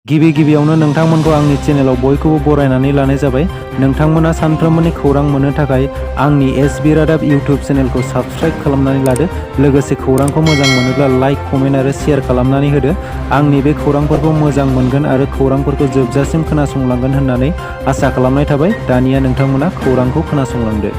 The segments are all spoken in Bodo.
गिबियावनो नोंथांमोनखौ आंनि चेनेलाव बयखौबो बरायनानै लानाय जाबाय। नोंथांमोना सानफ्रोमबोनि खौरां मोननो थाखाय आंनि एसबि रादाब इउटिउब चेनेलखौ साबस्क्राइब खालामनानै लादो। लोगोसे खौरांखौ मोजां मोनोब्ला लाइक, कमेन्ट आरो शेयार खालामनानै होदो। आंनि बे खौरांफोरखौ मोजां मोनगोन आरो खौरांफोरखौ जोबजासिम खोनासंलांगोन होननानै आसा खालामनाय थाबाय। दानिया नोंथांमोना खौरांखौ खोनासंलांदो।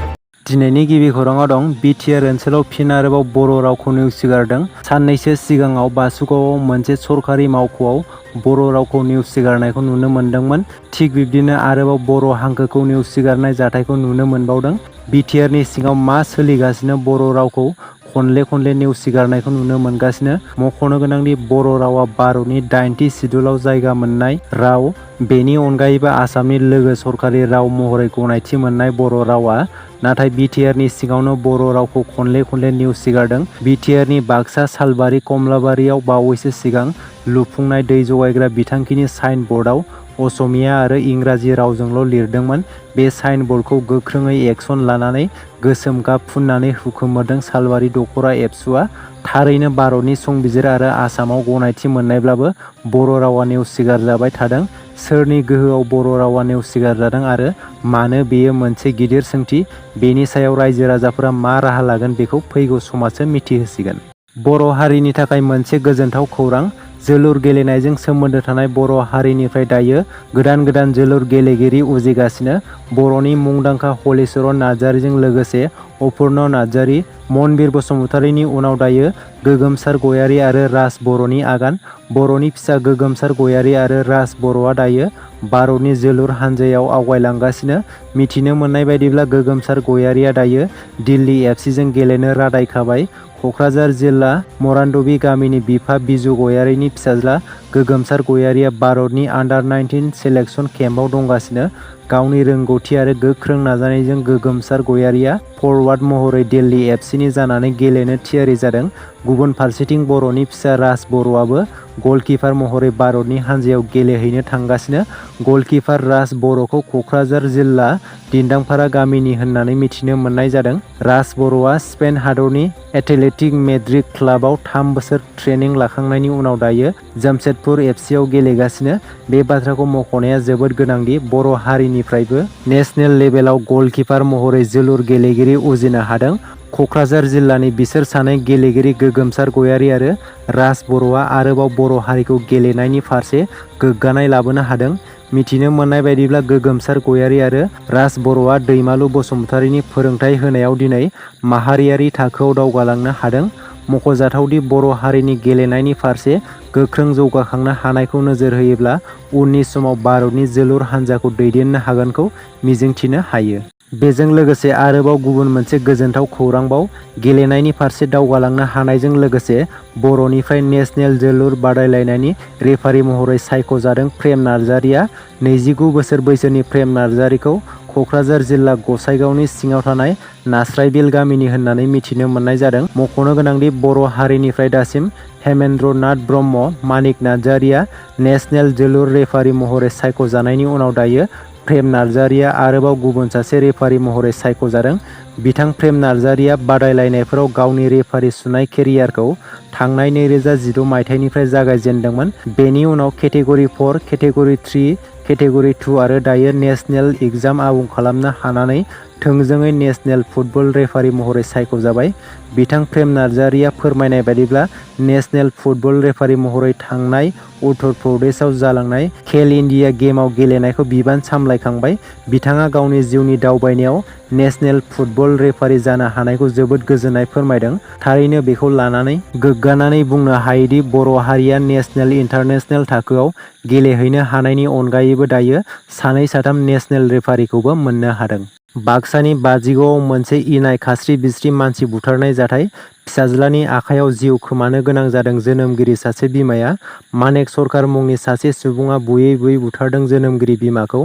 दिनैनि गिबि खौराङाव दं बिटिआर ओनसोलाव फिन आरोबाव बर' रावखौ नेवसिगारदों। साननैसो सिगाङाव बासुगावआव मोनसे सरखारि मावख'आव बर' रावखौ नेवसिगारनायखौ नुनो मोन्दोंमोन। थिग बिब्दिनो आरोबाव बर' हांखोखौ नेवसिगारनाय जाथायखौ नुनो मोनबावदों। बिटिआरनि सिङाव मा सोलिगासिनो बर' रावखौ खनले नेवसिगारनायखौ नुनो मोनगासिनो। मख'नो गोनांदि बर' रावा भारतनि 80 सिडुलाव जायगा मोननाय राव। बेनि अनगायैबो आसामनि लोगो सरखारि राव महरै गनायथि मोननाय बर' रावा नाथाय बिटिआरनि सिङावनो बर' रावखौ खनले नेवसिगारदों। बिटिआरनि बाक्सा, सालबारि, कमलाबारियाव बावैसो सिगां लुफुंनाय दै जगायग्रा बिथांखिनि साइन बर्डआव असमिया आरो इंराजि रावजोंल' लिरदोंमोन। बे साइन बर्डखौ गोख्रोङै एक्सन लानानै गोसोम गाब फुननानै हुखुमोदों सालबारि दख'रा एबसुआ। थारैनो भारतनि संबिजिर आरो आसामाव गनायथि मोननायब्लाबो बर' रावा नेवसिगारजाबाय थादों। सोरनि गोहोआव बर' रावा नेवसिगारजादों आरो मानो, बेयो मोनसे गिदिर सोंथि। बेनि सायाव रायजो राजाफोरा मा राहा लागोन बेखौ फैगौ समासो मिथिहोसिगोन। बर' हारिनि थाखाय मोनसे गोजोनथाव खौरां। जोलुर गेलेनायजों सोमोन्दो थानाय बर' हारिनिफ्राय दायो गोदान जोलुर गेलेगिरि उजिगासिनो। बर'नि मुंदांखा हलिचरन नार्जारिजों लोगोसे अपुर्ना नार्जारि, मनबिर बसुमतारिनि उनाव दायो गोगोमसार गयारि आरो राज बर'नि आगान। बर'नि फिसा गोगोमसार गयारि आरो राज बर'आ दायो भारतनि जोलुर हानजायाव आवगायलांगासिनो। मिथिनो मोननाय बायदिब्ला गोगोमसार गयारिया दायो दिल्ली एफसिजों गेलेनो रादायखाबाय। क'क्राझार जिल्ला मरानदबि गामिनि बिफा बिजु गयारिनि फिसाज्ला गोगोमसार गयारिया भारतनि आन्डार-19 सेलेक्सन केम्पआव दंगासिनो। गावनि रोंगौथि आरो गोख्रों नाजानायजों गोगोमसार गयारिया फरवार्ड महरै दिल्ली एफसिनि जानानै गेलेनो थियारि जादों। गुबुन फारसेथिं बर'नि फिसा राज बर'आबो गलकिपार महरै भारतनि हानजायाव गेलेहैनो थांगासिनो। गलकिपार राज बर'खौ क'क्राझार जिल्ला दिन्दांपारा गामिनि होननानै मिथिनो मोननाय जादों। राज बर'आ स्पेन हादरनि एथलेटिक मेड्रिड क्लाबआव 3 बोसोर ट्रेनिं लाखांनायनि उनाव दायो जामशेदपुर एफसिआव गेलेगासिनो। बे बाथ्राखौ मख'नाया जोबोद गोनांदि बर' हारिनिफ्रायबो नेशनेल लेभेलाव गलकिपार महरै जोलुर गेलेगिरि उजिनो हादों। क'क्राझार जिल्लानि बिसोर सानै गेलेगिरि गोगोमसार गयारि आरो राज बर'आ आरोबाव बर' हारिखौ गेलेनायनि फारसे गोग्गानाय लाबोनो हादों। मिथिनो मोननाय बायदिब्ला गोगोमसार गयारि आरो राज बर'आ दैमालु बसुमतारिनि फोरोंथाय होनायाव दिनै माहारियारि थाखोआव दावगालांनो हादों। मख'जाथावदि बर' हारिनि गेलेनायनि फारसे गोख्रों जौगाखांनो हानायखौ नोजोर होयोब्ला उननि समाव भारतनि जोलुर हानजाखौ दैदेननो हागोनखौ मिजिंथिनो हायो। बेजों लोगोसे आरोबाव गुबुन मोनसे गोजोनथाव खौरांबाव। गेलेनायनि फारसे दावगालांनो हानायजों लोगोसे बर'निफ्राय नेशनेल जोलुर बादायलायनायनि रेफारि महरै सायख'जादों प्रेम नार्जारिया। 29 बोसोर बैसोनि प्रेम नार्जारिखौ क'क्राझार जिल्ला गसाइगावनि सिङाव थानाय नास्रायबिल गामिनि होननानै मिथिनो मोननाय जादों। मख'नो गोनांदि बर' हारिनिफ्राय दासिम हेमेन्द्र नाथ ब्रह्म, मानिक नार्जारिया नेशनेल जोलुर रेफारि महरै सायख'जानायनि उनाव दायो प्रेम नार्जारिया आरोबाव गुबुन सासे रेफारि महरै सायख'जादों। बिथां प्रेम नार्जारिया बादायलायनायफोराव गावनि रेफारि सुनाय केरियारखौ थांनाय 2016 मायथाइनिफ्राय जागायजेनदोंमोन। बेनि उनाव केटेगरि 4, केटेगरि 3, केटेगरि 2 आरो दायो नेशनेल एग्जाम आबुं खालामनो हानानै थोंजोङै नेशनेल फुटबल रेफारि महरै सायख'जाबाय। बिथां प्रेम नार्जारिया फोरमायनाय बायदिब्ला नेशनेल फुटबल रेफारि महरै थांनाय उत्तर प्रदेशआव जालांनाय खेल इन्डिया गेमआव गेलेनायखौ बिबान सामलायखांबाय। बिथाङा गावनि जिउनि दावबायनायाव नेशनेल फुटबल रेफारि जानो हानायखौ जोबोद गोजोननाय फोरमायदों। थारैनो बेखौ लानानै गोग्गानानै बुंनो हायोदि बर' हारिया नेशनेल इन्टारनेशनेल थाखोआव गेलेहैनो हानायनि अनगायैबो दायो 2-3 नेशनेल रेफारिखौबो मोननो हादों। बाक्सानि बाजिगावआव मोनसे इनाय खास्रि-बिस्रि मानसि बुथारनाय जाथाय। फिसाज्लानि आखायाव जिउ खोमानो गोनां जादों जोनोमगिरि सासे बिमाया। मानेक सरखार मुंनि सासे सुबुङा बुयै बुथारदों जोनोमगिरि बिमाखौ।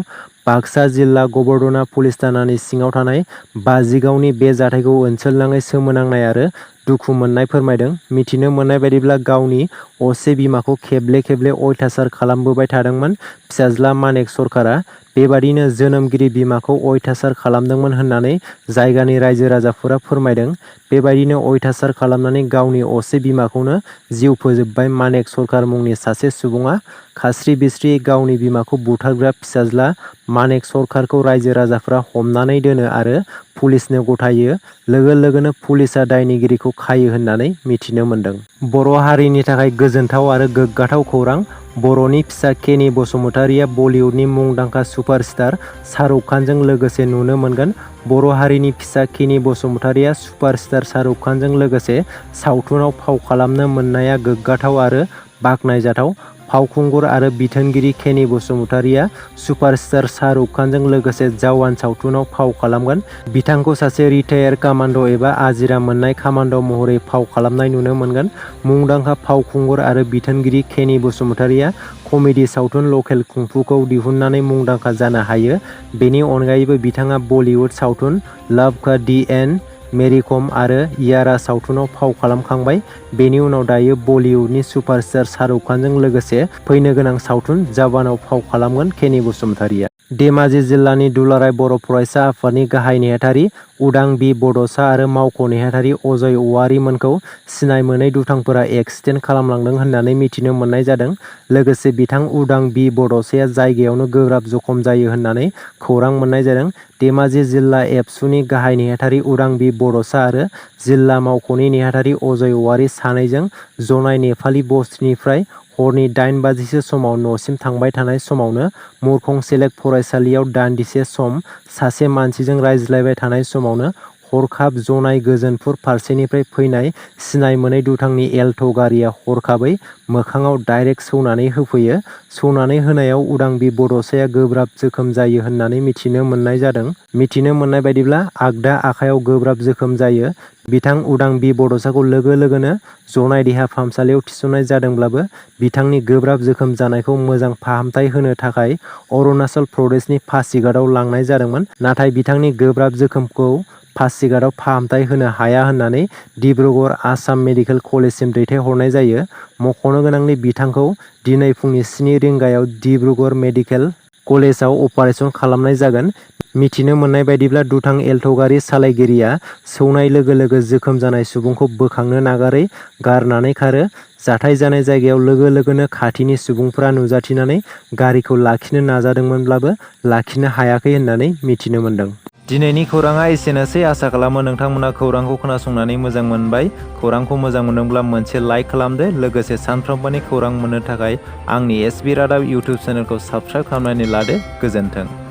बाक्सा जिल्ला गबर्धना पुलिस थानानि सिङाव थानाय बाजिगावनि बे जाथायखौ ओनसोलनाङै सोमोनांनाय आरो दुखु मोननाय फोरमायदों। मिथिनो मोननाय बायदिब्ला गावनि असे बिमाखौ खेबले खेबले अयथासार खालामबोबाय थादोंमोन फिसाज्ला मानेक सरकारा। बेबादिनो जोनोमगिरि बिमाखौ अयथासार खालामदोंमोन होननानै जायगानि रायजो राजाफोरा फोरमायदों। बेबायदिनो अयथासार खालामनानै गावनि असे बिमाखौनो जिउ फोजोबबाय मानेक सरकार मुंनि सासे सुबुङा। खास्रि बिस्रि गावनि बिमाखौ बुथारग्रा फिसाज्ला मानेक सरकारखौ रायजो राजाफ्रा हमनानै दोनो आरो पुलिसनो गथायो। लोगो लोगोनो पुलिसा दायनिगिरिखौ खायो होननानै मिथिनो मोन्दों। बर' हारिनि थाखाय गोजोनथाव आरो गोग्गाथाव खौरां। बर'नि फिसा केनि बसुमतारिया बलिउडनि मुंदांखा सुपारस्टार शाहरुख खानजों लोगोसे नुनो मोनगोन। बर' हारिनि फिसा केनि बसुमतारिया सुपारस्टार शाहरुख खानजों लोगोसे सावथुनाव फाव खालामनो मोननाया गोग्गाथाव आरो बाख्नायजाथाव। फावखुंगुर आरो बिथोनगिरि केनि बसुमतारिया सुपारस्टार शाहरुख खानजों लोगोसे जवान सावथुनाव फाव खालामगोन। बिथांखौ सासे रिटायार कामान्ड' एबा आजिरा मोननाय कामान्ड' महरै फाव खालामनाय नुनो मोनगोन। मुंदांखा फावखुंगुर आरो बिथोनगिरि केनि बसुमतारिया कमेडि सावथुन लकेल कुंफुखौ दिहुननानै मुंदांखा जानो हायो। बेनि अनगायैबो बिथाङा बलिउड सावथुन लव का डी एन मेरी कम आरो यारा सावथुनाव फाव खालामखांबाय। बेनि उनाव दायो बलिउडनि सुपारस्टार शाहरुख खानजों लोगोसे फैनो गोनां सावथुन जवानाव फाव खालामगोन केनि बसुमतारिया। धेमाजि जिल्लानि दुलाराय बर' फरायसा आफादनि गाहाय नेहाथारि उदां बि बड'सा आरो मावख' नेहाथारि अजय औवारिमोनखौ सिनाय मोनै दुथांफोरा एक्सिडेन्ट खालामलांदों होननानै मिथिनो मोननाय जादों। लोगोसे बिथां उदां बि बड'साया जायगायावनो गोब्राब जखम जायो होननानै खौरां मोननाय जादों। धेमाजि जिल्ला एबसुनि गाहाय नेहाथारि उदां बि बड'सा आरो जिल्ला मावख'नि नेहाथारि अजय औवारि सानैजों जनाय नेपालि बसनिफ्राय हरनि 8 बाजिसो समाव न'सिम थांबाय थानाय समावनो मुरखं सेलेक्ट फरायसालियाव दान्दिसे सम सासे मानसिजों रायज्लायबाय थानाय समावनो हरखाब जनाय गोजोनपुर फारसेनिफ्राय फैनाय सिनाय मोनै दुथांनि एल्ट' गारिया हरखाबै मोखाङाव डाइरेक्ट सौनानै होफैयो। सौनानै होनायाव उदां बि बड'साया गोब्राब जोखोम जायो होननानै मिथिनो मोननाय जादों। मिथिनो मोननाय बायदिब्ला आगदा आखायाव गोब्राब जोखोम जायो। बिथां उदां बि बड'साखौ लोगो लोगोनो जनाय देहा फाहामसालियाव थिसननाय जादोंब्लाबो बिथांनि गोब्राब जोखोम जानायखौ मोजां फाहामथाय होनो थाखाय अरुणाचल प्रदेशनि पासिघाटआव लांनाय जादोंमोन। नाथाय बिथांनि गोब्राब जोखोमखौ पासिघाटआव फाहामथाय होनो हाया होननानै डिब्रुगड़ आसाम मेडिकेल कलेजसिम दैथायहरनाय जायो। मख'नो गोनांदि बिथांखौ दिनै फुंनि 7 रिंगायाव डिब्रुगड़ मेडिकेल कलेजाव अपारेसन खालामनाय जागोन। मिथिनो मोननाय बायदिब्ला दुथां एल्ट' गारि सालायगिरिया सौनाय लोगो लोगो जोखोम जानाय सुबुंखौ बोखांनो नागारै गारनानै खारो। जाथाय जानाय जायगायाव लोगो लोगोनो खाथिनि सुबुंफोरा नुजाथिनानै गारिखौ लाखिनो नाजादोंमोनब्लाबो लाखिनो हायाखै होननानै मिथिनो मोन्दों। दिनैनि खौराङा एसेनोसै। आसा खालामो नोंथांमोना खौरांखौ खोनासंनानै मोजां मोनबाय। खौरांखौ मोजां मोनदोंब्ला मोनसे लाइक खालामदो। लोगोसे सानफ्रोमबोनि खौरां मोननो थाखाय आंनि एसबि रादाब इउटुब चेनेलखौ साबस्क्राइब खालामनानै लादो। गोजोन्थों।